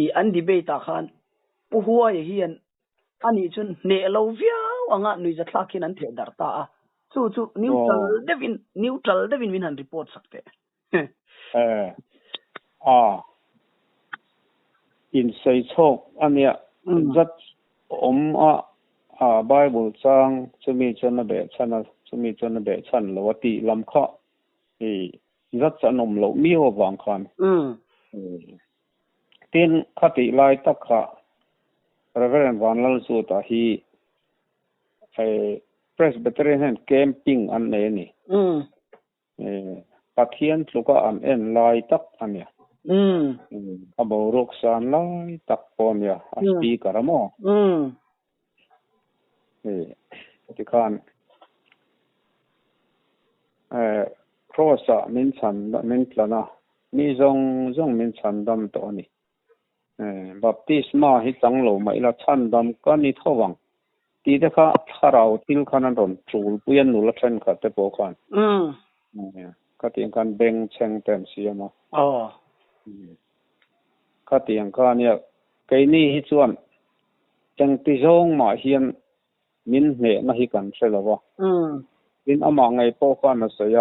i an debate ah khan Pu Huaia hian ani chu hneh lo viau anga nuihzathlak hian an theh darh ta a, chu chu neutral deuhin neutral deuhin min han report sak teh. Eh, a insei chhawk a nia zat awm a, a Bible chang chumi chuan a beh chhan a, chumi chuan a beh chhan lo a tih lam kha i zat an awm loh miau avang khan. Tin, khatih lai tak kha Reverend Vanlalzuta hi Presbyterian hian camping an nei a ni. Pathian tluka an en lai tak a nia. A boruak san lai tak pawh a nia, a speaker a maw? Tikhan Cross-ah min chhan min tlan a, mi zawng zawng min chhan dam tawh a ni. Baptisma hi chang lo mah ila chhandam ka ni tho vang tih te kha thlarau thil khan an rawn tul pui a nula thenkhat te pawh khan khatiang khan beng chheng te an siam a. Khatiang kha ania keini hi chuan engti zawng mah hian min hnehna hi kan hre lo a. Tin amah ngei pawh khan a sawi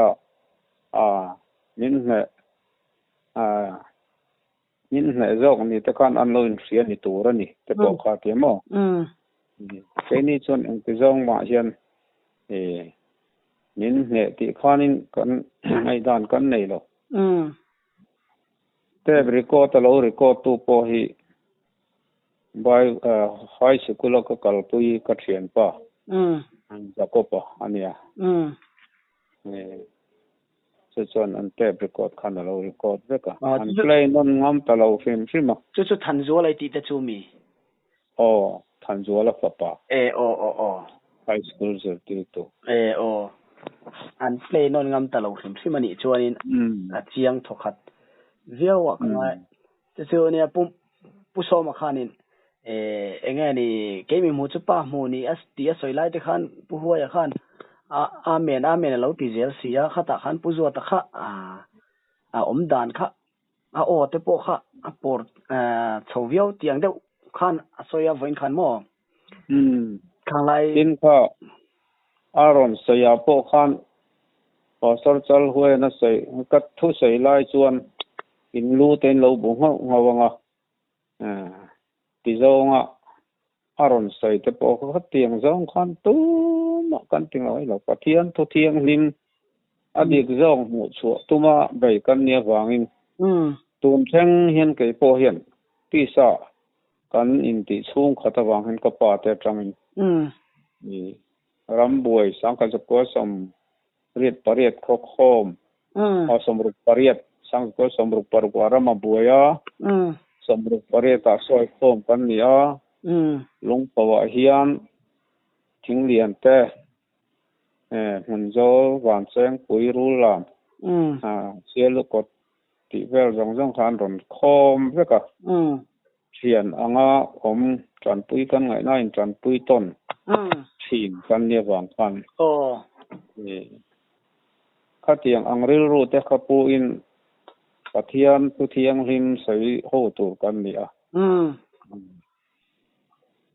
a, min hneh Min hneh zawk ni te khan an lo inhria ni tur a ni te pawh kha ti maw? Keini chuan engti zawng mah hian min hneh tih khanin kan ngaihdan kan nei lo. Tape record a lo record tu pawh hi high sikul a ka kalpui ka thianpa Jacob-a a nia. Chu chuan an tape record khan a lo record vek a. An play nawn ngam ta lo hrim hrim a. Chu chu Thanzuala i tih te chu mi? Aw, Thanzuala fapa. E aw aw aw. High school zirtirtu. E aw. An play nawn ngam ta lo hrim hrim a nih chuanin a chiang thawkhat viau a ka ngai. Chu chu nia Pu Pu Sawma khanin Enge ni keimi hmuh chu pa hmuh ni a tih a sawi lai te khan Pu Huaia khan Amen Amen a lo ti zel si a, khatah khan Pu Zuata kha a awm dan kha a aw te pawh kha a pawr chho viau tiang deuh khan a sawi a vawiin khan maw? Khang lai. Tin kha a rawn sawi ah pawh khan Pastor Chalhuaian a sawi ka thu sawi lai chuan in lu te in lo bu nghauh nghauh ang a. Ti zawnga a rawn sawi te pawh kha khatiang zawng khan tumah kan ti ngawi lo. Pathian thu thianghlim a dik zawng hmuh chhuah tuma bei kan nia vangin tun thleng hian kei pawh hian tisa kan intih chhung khat avang hian ka pa te atangin rambuai sangkhat zakua 88 khaw khawm a 68 sangkua 66 ah ram a buai a 68 ah sawi khawm kan ni a lungpho ah hian thing lian te hmun zawl van cheng pui rul lam sial ukawt tih vel zawng zawng kha an rawn khawm vek a thian anga awm tanpui kan ngaihna in tanpui tawn thin kan nia vang khan khatiang ang rilru te kha pu in Pathian thu thianghlim sawi ho tur kan ni a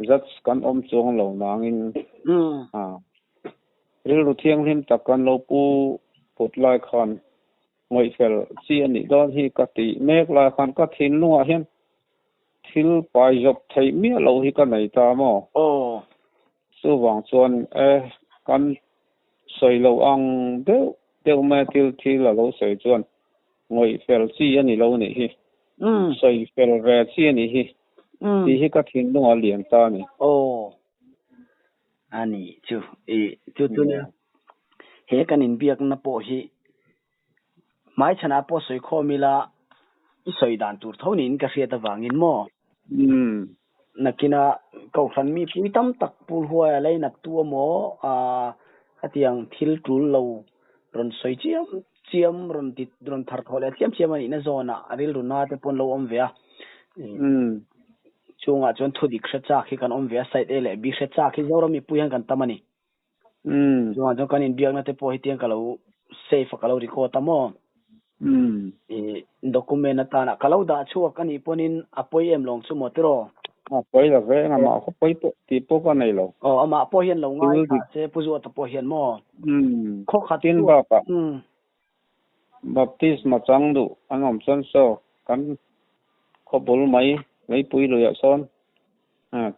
judge kan awm chuang lo nangin rilru thianghlim tak kan lo pu put lai khan Ngawihfel chi a nih dawn hi ka tih mek lai khan ka thinlungah hian thil pai zawp theih miah loh hi ka nei ta maw? Aw. Chuvang chuan e, kan sawi lo ang deuh deuh mai a thil thil a lo sawi chuan ngawihfel chi a ni lo nih hi, sawifel ve chi a nih hi tih hi ka thinlungah a lian ta a ni. Aw. A ni chu i chu chu nia he kan inbiakna pawh hi hmaichhanah pawh sawi khawm ila i sawi dan tur tho niin ka hriat avangin maw? Nakina kohhran mi pui tam tak pul huai a leinat tu emaw khatiang thil tul lo rawn sawi chiam chiam rawn ti rawn thar thawh leh chiam chiam a nihna zawnah a rilru na te pawh an lo awm ve a. Chungah chuan thu dik hre chak hi kan awm ve a, side A leh B hre chak hi Zoram mipui hian kan tam a ni. Chungah chuan kan inbiakna te pawh hetiang ka lo save a ka lo record a maw? I document atana ka lo dah chhuak a nih pawhin a pawi em lawng chu maw tiraw? A pawi lo ve, amah khaw pawi pawh tih pawh ka nei lo. Aw, amah pawh hian lo ngai thah se, Pu Zuata pawh hian maw? Khaw khat Tin bakah Baptisma chang duh an awm chuan saw kan khaw bul mai leipui luiah sawn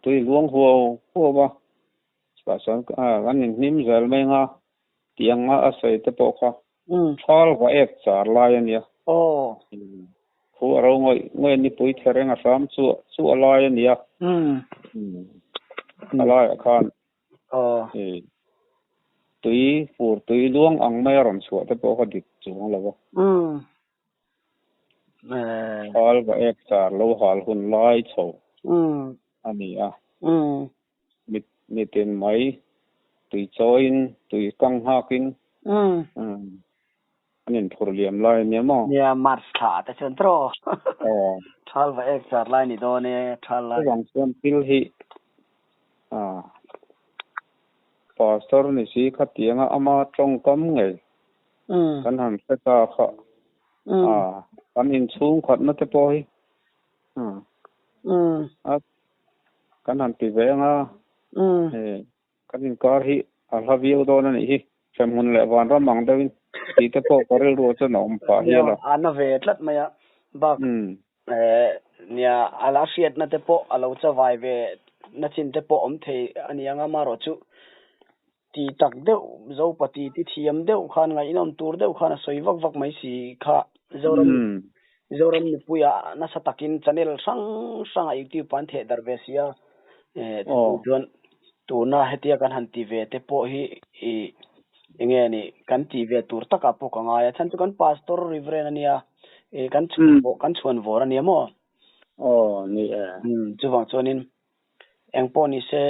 tui luang huau huau a, chutah chuan an inhnim zel mai ang a, tiang a sawi te pawh kha thal va ek char lai a nia. Khu a ro ngawih ngawih a nipui the reng a hram chu chu a lai a nia. A laiah khan Tui fur tui luang ang mai a rawn chhuah te pawh kha dik chuang lo a. Hal va ek char lo hal hun lai chho a ni a. Mitin mai tui chawiin tui kang nghakin an inphur liam lai a nia maw? Nia, March thla ah te chuan tiraw? Aw. Thal va ek char lai ni dawn e, thal lai. Chuvang chuan thil hi Pastor ni si khatianga ama tawngkam ngei kan han hre ta kha kan inchhung khatna te pawh hi kan han ti ve anga Kan inkar hi a hla viau dawn a nih hi. Hremhmun leh vanram ang deuhin tih te pawh ka rilru chuan a awm pah hial a. A na ve tlat mai a, bak nia a la hriatna te pawh a lo chavai ve na chin te pawh awm thei a ni ang a, amaherawh chu ti tak deuh Zopa ti ti thiam deuh khan ngaihnawm tur deuh khan a sawi vak vak mai si kha Zoram Zoram mipuia nasa takin channel hrang hrangah YouTube ah an theh darh ve si a, chuan tuna hetia kan han ti ve te pawh hi ih eng nge ni kan tih ve tur takah pawh ka ngai a, chhan chu kan pastor reverend a nia ih kan chhuan kan chhuan vawr a nia maw? Aw ni e. Chuvang chuanin eng pawh ni se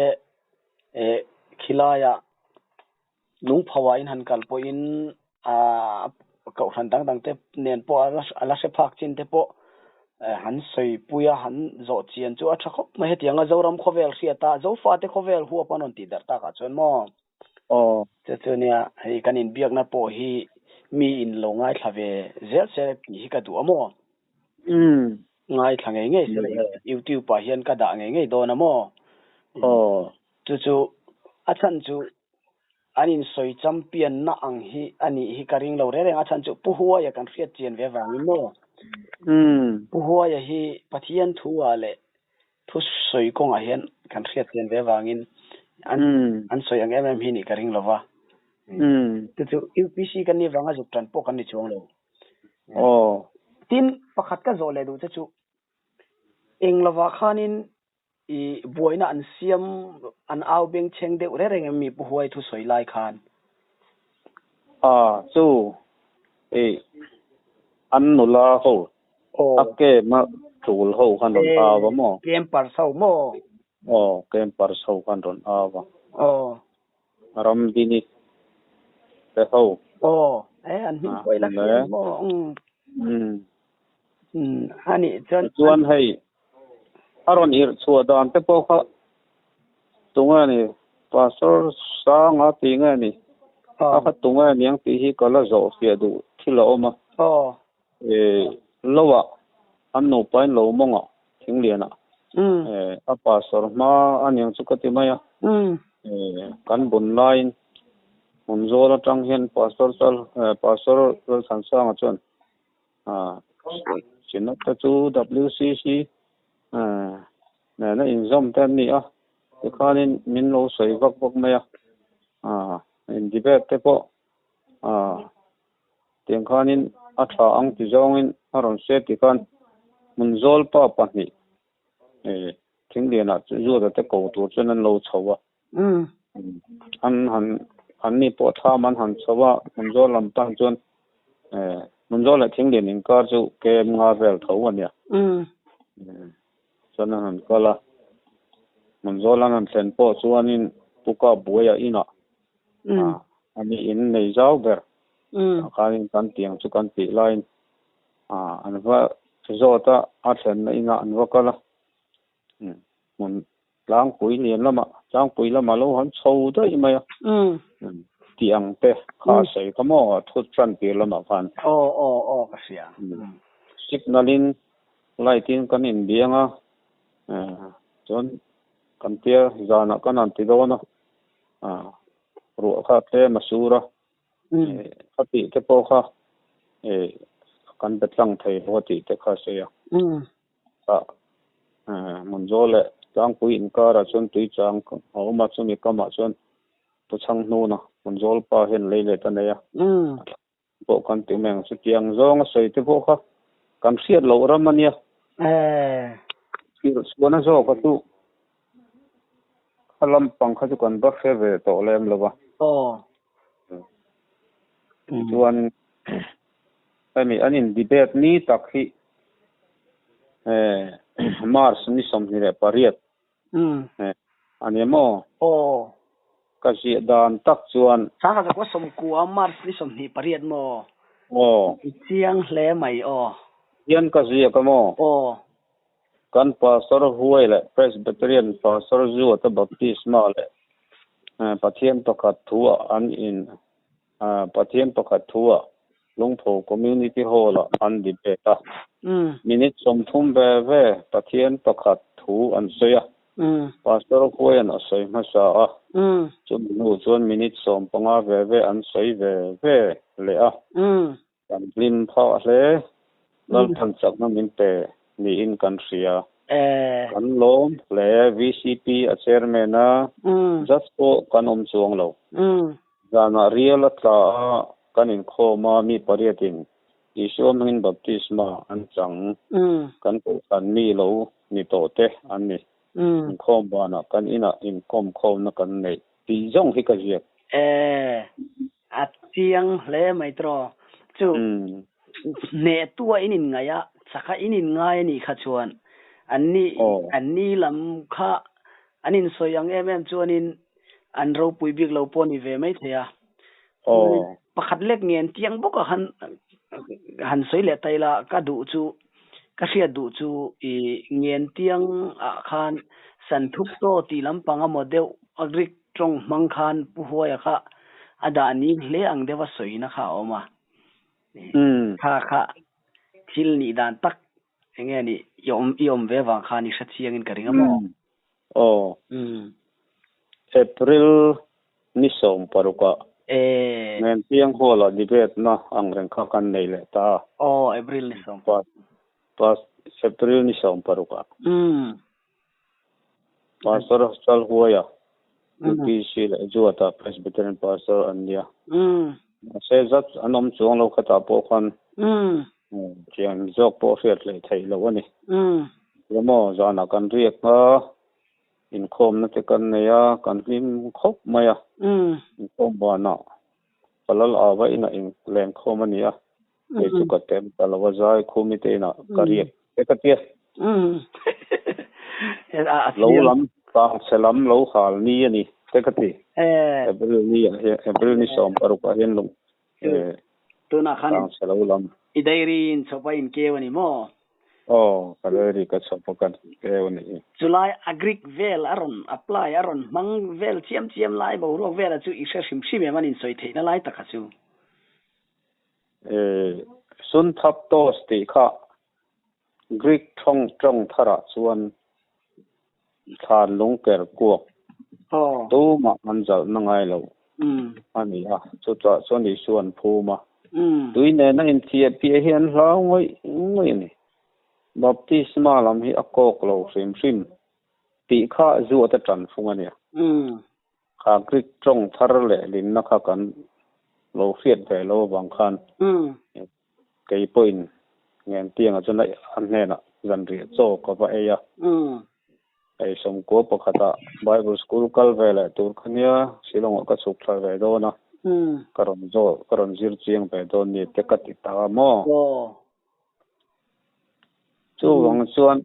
eh khilaiah Lungpho ah in han kal pawhin kohhran dang dang te nen pawh a la hre phak chin te pawh Han sawi puia han zawh chian chu a tha khawp mai hetianga Zoram khawvel hriata Zofate khawvel huap an rawn tih darh takah chuan maw? Aw. Chu chu nia hei kan inbiakna pawh hi mi in lo ngaithla ve zel se tih hi ka duh a maw? Umm. Ngaithla ngei ngei se la YouTube ah hian ka dah ngei ngei dawn a maw? Aw. Chu chu a chhan chu an insawi champion na ang hi a nih hi ka ring lo reng reng a chhan chu Pu Huaia kan hriat chian ve vangin maw? Pu Huaia hi Pathian thu ah leh thu sawi kawngah hian kan hriat chian ve vangin an an sawi ang em em hi nih ka ring lo va. Chu chu UPC kan nih vanga zuk tan pawh kan ni chuang lo. Tin, pakhat ka zawh leh duh che chu eng lovah khanin I buaina an siam an au beng chheng deuh reng reng em mi Pu Huai thusawi lai khan? A, chu i an nula ho, a kem a tul ho khan rawn au a maw? Campers ho maw? Aw, campers ho khan rawn au a. Aw. Ramdini te ho. Aw, e an hming pawh i la hria maw? Umm. Umm, a nih chuan. Chuan hei a rawn irh chhuah dan te pawh kha tunge a ni Pastor Sanga tih nge ni a kha tunge a niang tih hi ka la zawh fiah duh thil a awm a. Ih lo ah an nupa in lo mawng a Thinglian ah a Pastor hma a niang chu ka ti mai a. Kan bun laiin hmun zawl atang hian Pastor Chal Pastor Lalthansanga chuan Synod te chu WCC nena inzawm te an ni a, tikhanin min lo sawi vak vak mai a, in debate te pawh tiang khanin a tha ang ti zawngin a rawn sawi a tikhan hmun zawlpa pahnih Thinglianah Zuata te ko tur chuan an lo chho a. An han an ni pawh thlam an han chho a, Hmunzawl lam tan chuan Hmunzawl leh Thinglian inkar chu kem nga vel tho a nia. Chuan an han kal a, Hmunzawl an han thlen pawh chuanin Pu Kapbuaia inah ani in nei zau ber tah khanin kan tiang chu kan tih laiin an va zawt a, a thlenna inah an va kal a. Hmun Tlangpui lian lamah, tlangpui lamah lo han chho daih mai a. Tih ang te kha a sawi kha maw thut tan tir lamah khan. Aw aw aw ka hria. Signal in light in kan inbiang a, chuan kan tia zanah kan han ti dawn a, ruah kha tlem a sur a, a tih te pawh kha kan be tlang thei lo a tih te kha a sawi a. Hmunzawl leh Tlangpui inkarah chuan tui chang a awm a, chumi kamah chuan Pu Chhanghnuna Hmunzawl pa hian lei let a nei a, a thla pawh kan ti mai ang. Chutiang zawnga sawi te pawh kha kan hriat loh ram a nia. Thirchhuahna zawka chu kha lampang kha chu kan va hre ve tawh lem lo va. Tichuan hemi an in debate ni tak hi March ni 28 a ni maw? Ka ziah dan tak chuan. Sangha zakua sawmkua March ni 28 maw? Aw. I chiang hle mai aw. Hian ka ziak a maw? Aw. Kan Pastor Huai leh Presbyterian Pastor Zuata Baptisma leh Pathian pakhat thu-ah an in Pathian pakhat thu-ah Lungpho Community Hall-ah an debate a. Minute 30 ve ve Pathian pakhat thu an sawi a. Pastor Huaian a sawi hmasa a. Chumi hnu chuan minute 15 ve ve an sawi ve ve leh a. Kan hlim phah hle. Lalpan chakna min pe niin kan hria. Kan lawm hle. VCP a chairman a, judge pawh kan awm chuang lo. Zanah rial a tla a, kan inkhawm a, mi pariatin Isua hmangin baptisma an chang. Kan kohhran mi lo ni tawh te an ni. Inkhawm banah kan inah inkawmkhawmna kan neih tih zawng hi ka ziak. A chiang hle mai tawh. Chu hneh tua in in ngaih a, chaka in in ngai a nih kha chuan an ni an ni lam kha an in sawi ang em em chuanin an ropui bik lo pawh a ni ve mai thei a. Pakhat lek ngen tiang bawk a han han sawi leh ta ila ka duh chu. Ka hriat duh chu i ngen tiang ah khan san thup to ti lampang emaw deuh a Greek tawng hmang khan Pu Huaia kha a dah ni hle ang deuha sawina kha a awm a. Kha kha thil nih dan tak enge ni i awm i awm ve vang khan i hre chiang in ka ring a maw? Aw. April ni 16 ah Ngentiang Hall ah debate na ang reng kha kan nei leh ta a. Aw, April ni 16. April ni 16 ah. Pastor Chalhuaia, UPC leh Zuata Presbyterian Pastor an nia. Mahse zat an awm chuang lo khatah pawh khan chian zawk pawh hriat hlei theih loh a ni. Emaw zanah kan riak a, inkhawmna te kan nei a, kan hlim khawp mai a. Inkhawm banah Palal Ava inah inlengkhawm a ni a, kei chu ka tem ta lo a, zai khumi te inah ka riak te ka tia. Lo lam tangchhe lam lo hal ni a ni te ka ti. April ni ah hian April ni 16 ah hian lung Tunah khan tangchhe lo lam. I diary in chhawp a inkeu a ni maw? Aw, ka diary ka chhawp a ka keu a ni. Chulai a Greek vel a rawn apply a rawn hmang vel chiam chiam lai boruak vela chu i hre hrim hrim em an insawi theihna lai taka chu? Sunthaptos tih kha Greek thawng tawng tharah chuan thlan lungker kuak tumah an zalhna ngai lo a ni a, chutah chuan Isua an phum a. Tui nena inthiah piah hi an hlau ngawih ngawih a ni. Baptisma lam hi a kawk lo hrim hrim tih kha zuata tan fung a nia. Kha Greek tawng thar leh linna kha kan lo hriat ve lo avang khan kei pawhin Ngentianga chuan a hnenah zanriah chaw ka va ei a. Hei 11 ah Bible School kal ve leh tur kha nia Shillong ah ka chhuk thla ve dawn a, ka rawn zawh ka rawn zir chiang ve dawn ni te ka ti ta a maw? Chuvang chuan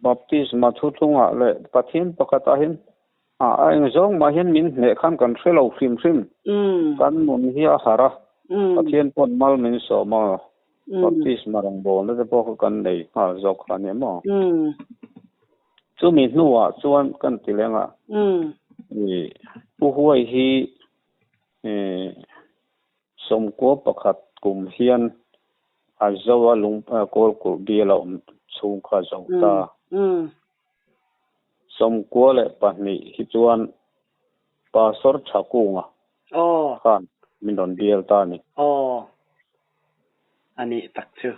Baptisma thuthlungah leh Pathian pakhatah hian a eng zawng mah hian min hneh khan kan hre lo hrim hrim. Kan nun hi a harh a, Pathian pawn mal min sawm a, Baptisma rawngbawlna te pawh kha kan nei nghal zawk kha a ni maw? Chumi hnuah chuan kan ti leng a, Pu Huai hi 91 kum hian a zo a lung Kawlkulh bial a awm chhung kha a zo ta. 92 hi chuan Pastor Thakunga khan min rawn bial ta a ni. Aw, a nih tak chu.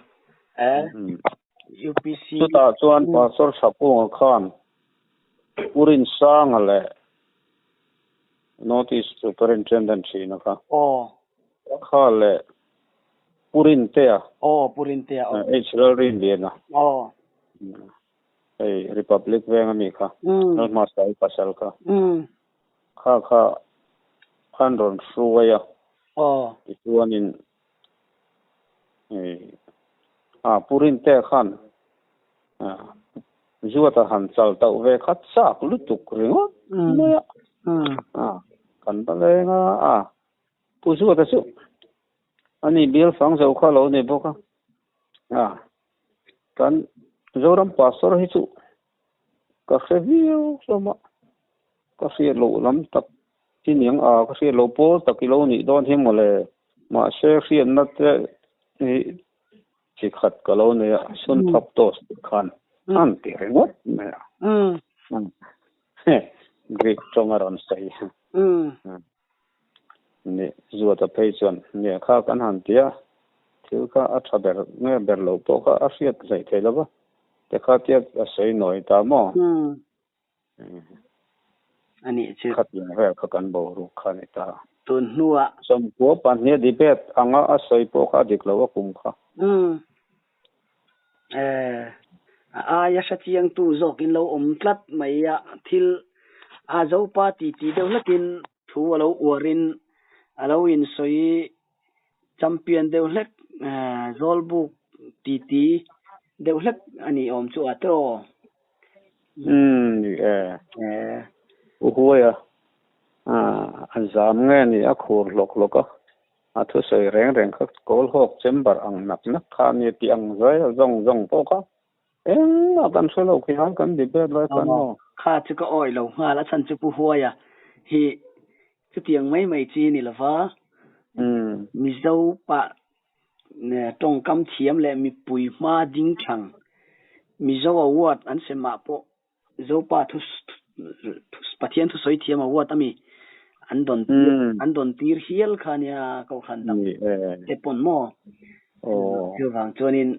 UPC. Chutah chuan Pastor Thakunga khan Pu Rinsanga leh North East Superintendent thina kha. Aw. Kha leh Pu Rintea. Aw, Pu Rintea aw. H Lalrinliana. Aw. Hei Republic veng ami kha. Lalhmasai pasal kha. Kha kha an rawn hruai a. Aw. Tichuanin hei a Pu Rintea khan Zuata han chal tauh ve kha chak lutuk ringawt mai a. Kan va leng a, a Pu Zuata chu ani bial fang zo kha lo ni bawk a. A kan Zoram Pastor hi chu ka hre viau hlawm a, ka hriat loh lam tak hi niang a, ka hriat loh pawl tak i lo nih dawn hi mawle. Mahse hriatna te hi Chi khat ka lo nei a, sun thap toast tih khan an ti ringawt mai a. Greek tawng a rawn sawi. Ni, Zuata phei chuan nia kha kan han ti a, thil kha a tha ber nge ber lo pawh kha a hriat hleih thei lo va, te kha tia a sawi nawi ta maw? A nih chu. Khatin vel kha kan boruak kha a ni ta. Tun hnuah. 92 debate anga a sawi pawh kha a dik lo a kum kha. Umm. Eh, a aia hre chiangtu zawkin lo awm tlat mai a, thil a Zopa titi deuh hlekin thu a lo uarin a lo insawi champion deuh hlek, Zawlbuk titi deuh hlek a nih awm chu a tiraw? Umm ni e. U Huaia a zam nge ni a khur hlawk hlawk a. A thu sawi reng reng kha kawl hawk chamber ang nak nak kha ni ti ang zai zawng zawng pawh kha engmah kan hre lo khi hai kan debate lai khan maw. Kha chu ka awih lo nghal a chhan chu Pu Huaia hi chutiang mai mai chi ni lova Mizo pa tawngkam thiam leh mipui hma ding thlang Mizo award an sem ah pawh Zopa thu Pathian thu sawi thiam award ami an dawn an dawn tir hial kha nia kohhran dang te pawn maw chuvang chuanin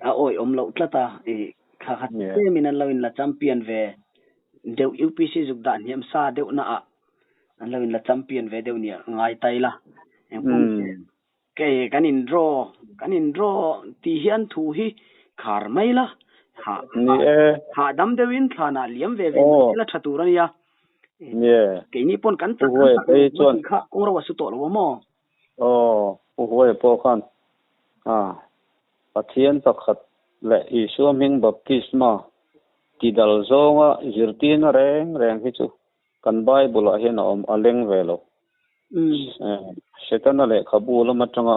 a awih awm loh tlat a kha kha tlemin an lo in la champion ve deuh UPC zuk dah hniam sa deuh na ah an lo in la champion ve deuh nia ngai tai la engpawh Kei kan in draw, kan in draw tih hian thu hi khar mai la, hah, Ni e. hahdam deuhin thlanah liam ve ve mai la tha tur a nia. Ni e. Keini pawn kan chak kan chak lo mai tih kha kawng ro a su tawh lo a maw? Aw, Pu Huaia pawh khan a Pathian pakhat leh Isua hming baptisma tidal zawnga zirtirna reng reng hi chu Kan Bible ah hian a awm a leng ve lo. Setana lehkhabu lam atanga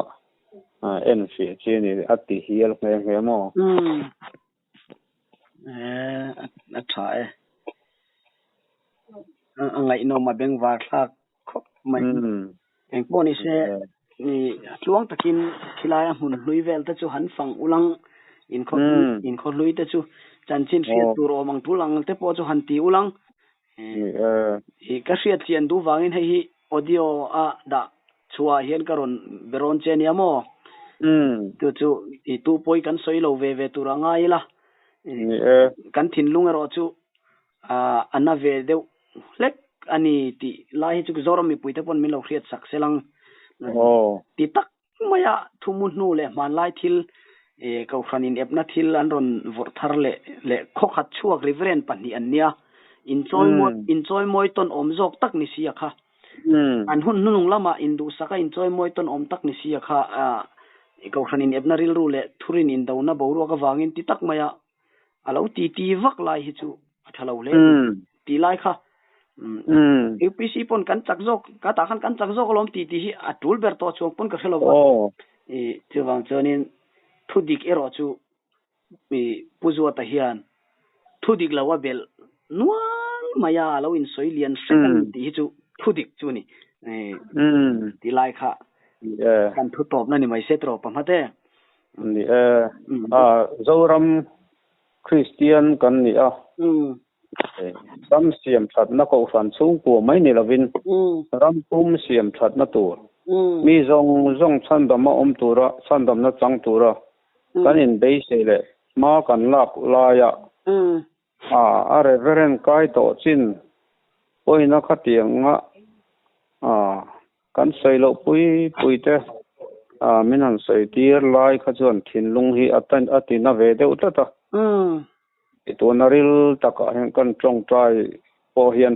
en fiah chi a ni a ti hial nghe nghe maw? A tha e. A ngaihnawm a bengvar thlak khawp mai. Engpawh ni se tluang takin khilai a hmun hlui vel te chu han fang ulang inkhaw hlui te chu chanchin hriat tur awm ang tul ang te pawh chu han ti ulang. Ka hriat chian duh vangin hei hi audio a dah chhuah hian ka rawn be rawn che nia maw? Chu chu i tu pawi kan sawi lo ve ve tur a ngai ila. Kan thinlung erawh chu a na ve deuh hlek a ni tih lai hi chu Zoram mipuite pawn min lo hriat sak selang ti tak maia thumu hnu leh hmanlai thil Kohhran inepna thil an rawn vawrh thar leh leh khawkhat chhuak Reverend pahnih an nia, inchawimawi tawn awm zawk tak ni si a kha. An hun hnunung lamah induhsaka inchawimawi tawn awm tak ni si a kha. Kohhran inepna rilru leh thurin indona boruak avangin ti tak maia a lo ti ti vak lai hi chu a tha lo hle ti lai kha UPC pawn kan chak zawk ka tah khan kan chak zawk alawm ti ti hi a tul ber tawh chuang pawn ka hre lo va i chuvang chuanin thu dik erawh chu i Pu Zuata hian thu dik lo a belh nual mai a a lo insawi lian hret a ni tih hi chu thu dik chu a ni ti lai kha kan thu tawpna ni mai se tawp pa hmate. Ni e. A Zoram Kristian kan ni a. Ram siam thatna kohhran chhungkua mai ni lovin ram pum siam thatna tur, mi zawng zawng chhandam a awm tura, chhandamna chang tura kan inbeisei leh hma kan lak laia A, a Reverend kai tawh chin pawhin a khatianga a kan sawi loh pui pui te a min han sawi tir lai kha chuan thinlung hi a a ti na ve deuh tlat a. I tuna ril takah hian kan tawngtai pawh hian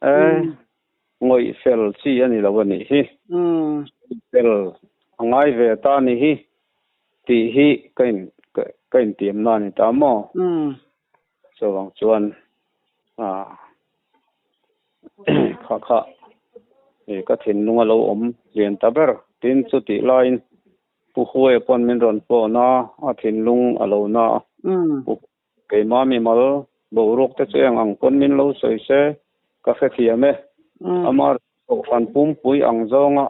e ngawih fel chi a ni lo a nih hi. Fel a ngai ve ta a nih hi. Tih hi ka in ka intiam na a ni ta maw? Chuvang chuan ah kha kha i ka thinlung a lo awm lian ta ber. Tin chutih laiin Pu Huaia pawn min rawn phone a, a thinlung a lo na a. Pu Keimah mimal boruak te chu eng ang pawn min lo sawi se ka hrethiam e. Amah Kohhran pumpui ang zawnga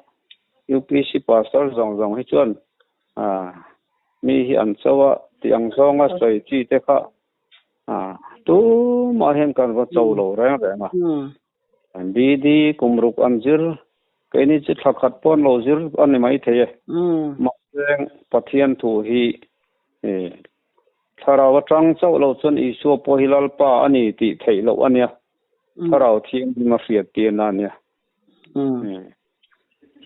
UPC Pastor zawng zawng hi chuan mi hi an cho a tih ang zawnga sawi chi te kha tumah hian kan va cho lo reng reng a. BD kum ruk an zir, keini chu thla khat pawh an lo zir a ni maithei e. Mahse Pathian thu hi thlarau atang chauh lo chuan Isua pawh hi Lalpa a ni tih theih loh a nia. Thlarau thianghlim a hriat tir na a nia.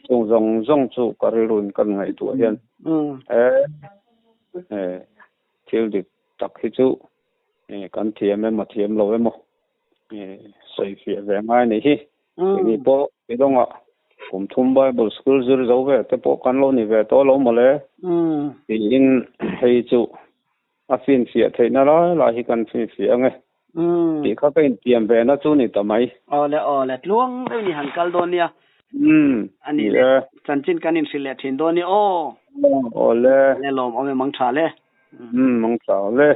Chung zawng zawng chu ka rilruin kan ngaihtuah hian he thil dik tak hi chu kan thiam emaw thiam lo emaw sawi fiah ve ngai a nih hi. Keini pawh Tidawngah kum thum Bible School zir zo ve te pawh kan lo ni ve tawh lo mawle tiin hei chu A finfiah theihna lai lai hi kan finfiah ang e. Tih kha ka intiam ve na chu ni ta mai. Awle awle, tluang deuh ni han kal dawn nia. Ani le chanchin kan in hrilh leh thin dawn ni aw. Aw le. Le lawm awm e mang tha le. Mang tha le.